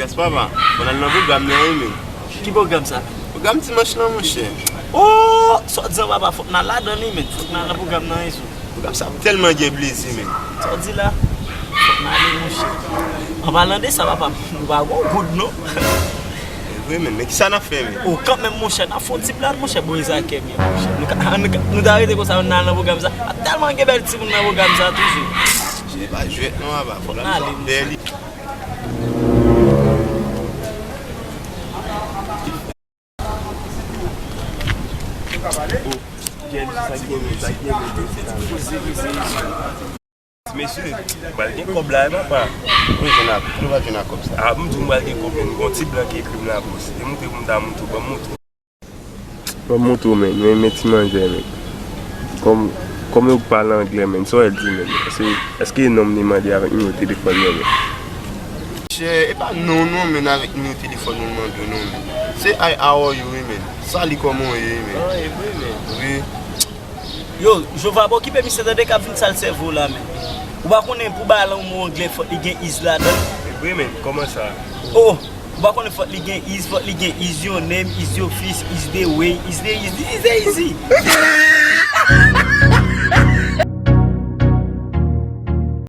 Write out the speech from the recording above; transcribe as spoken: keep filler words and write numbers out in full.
Yes, papa. Fò n al nan pwogram nan, wi, men. Ki pwogram sa? Pwogram dimanch lan, monchè. Oh! Sa w di an, papa, fòk n al ladan l, wi, men. Fòk n al nan pwogram nan, wi, sou. Pwogram sa ap tèlman gen plezi, men. Sa w di la? Fòk n ale, monchè. An palan de sa, papa, nou pa gon goud, non. E vre, men. Men kisa n ap fè, men? Oh, kanmenm, monchè, n ap fè yon ti blad, monchè, bon, e sa kè m ye, monchè. Nou ka, nou ka, nou ta rete konsa, nou al nan pwogram sa. Ap tèlman gen bèl timoun nan pwogram sa, toujou. Se pa jwèt, non, papa. Fòk n ale, monchè. Mesye, m pral gen kòb la, wi, papa. Wi, jwenn ak, nou pral jwenn ak kòb sa. A, m di w m pral gen kòb, men gon ti blan ki ekri m la, bòs. Demontre pou m ta montre w, ban m montre w. Ban m montre w, men, men, men ti manzè, men. Kòm, kòm yo pale anglè, men, sa w di, men. Èske, èske e non m li mande avèk nimewo telefòn nan, men? Chè, e pa non, non, men, avèk nimewo telefòn ou l mande w, non, men. Se hi, how are you, wi, men. Salut, kòman w ye, wi, men. Ah, e vre, men. Wi. Yo, Jova, pa okipe misye tande k ap vin sal sèvo w la, men. Ou pa konnen pou bagay lan yon mo anglè, fòk li gen is ladan l? E vre, men, kòman sa? Oh, ou pa konnen fòk li gen is, fòk li gen is your name, is your face, is the way, is the, is the, is the, is the.